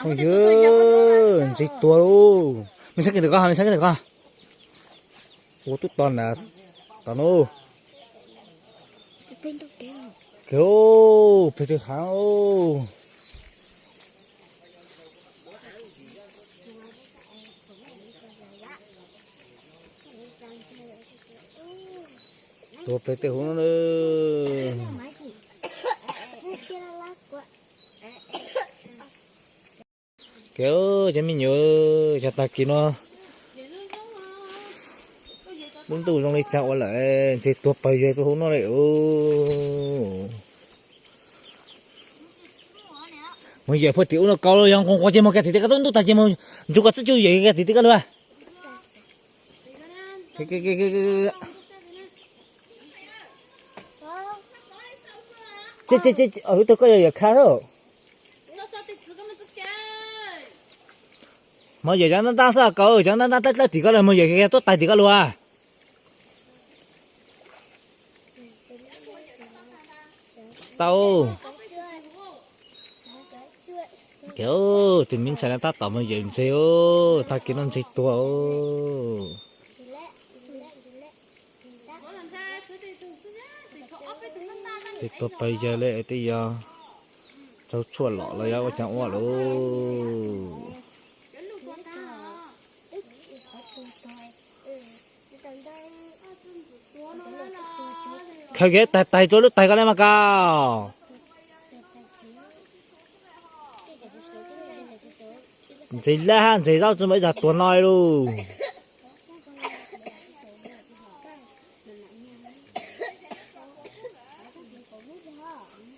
Yog ntses tuag lauj. Me saib kiag ntawm ko, me saib kiag ntawm ko. Ua tub to na, tom no. Kiag, pem twg hav. Tuag pem tej hauv no. Kiag cov me nyuam, cov tag kis no lub ntuj zoo li cas ua lawm, ntses tuag pawg yawg rau hauv no lawm. Mus yawm puag tim ub no, koj yog nqus nquas ces mus kiag tim tej ko, ntuj tag ces mus ntsuas kom txhob tsuj yawm kiag tim tej ko lawm. Ub, tug koj yog yawm kha xwb. Mus yawm cov ntab ntab xwb, koj cov ntab ntab dawb dawb tim ko lawm, mus yawm kiag tuaj tais tim ko lawm. Tau. Tus me ntxhais no tab tom mus yawm ntses, tag kis no ntses tuag. Ntses tuag pawg yawg li, tej yog raug tshuaj lom los yog ua cas ua lauj. Khaws kiag tais tais rau lub tais ko na mas koj. Ntses laj hab ntses zaub tsi muaj ib zag tuag no lauj.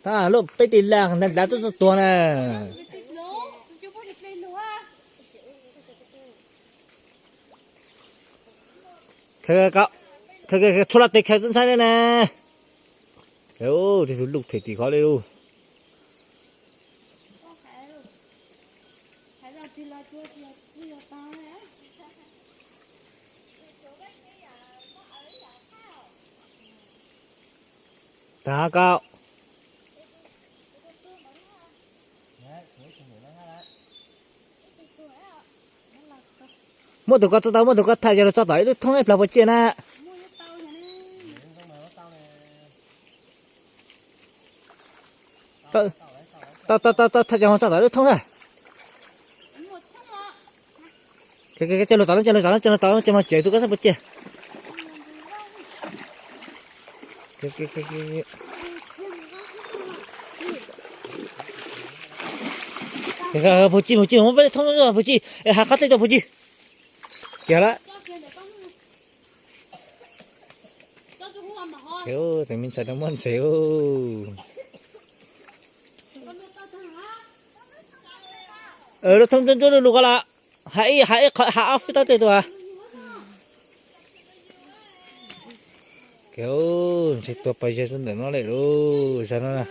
Tab lub peb tis laj nrad tub txawj tuag na. Tshuav laj tes khaws txhob ntshai ne. Tej tus luj them tim qhov li lauj. Tag koj. Muab tus ko tso tau, muab tus ko thaij yog los tso tom ib lub thoob ib plag puas ciaj na. Tau, tau, tau, thaij cov ho tso tom ib lub thoob na. Coj lug tom no, coj lug tom no, coj lug tom no, coj lug cawm tus ko saib puas ciaj. Puas ci, puas ci, muab peb thoob puas ci, es hav qab teb rau puas ci. Kiag lawm. Tus me ntxhais no muab ntses. Lub thoob ntsuab ntsuab lug ko lawm. Hav ib, hav ib, hav ob fij tab tej tus. Ntses tuag pawg yawg ntawm no lawm lauj, zag no.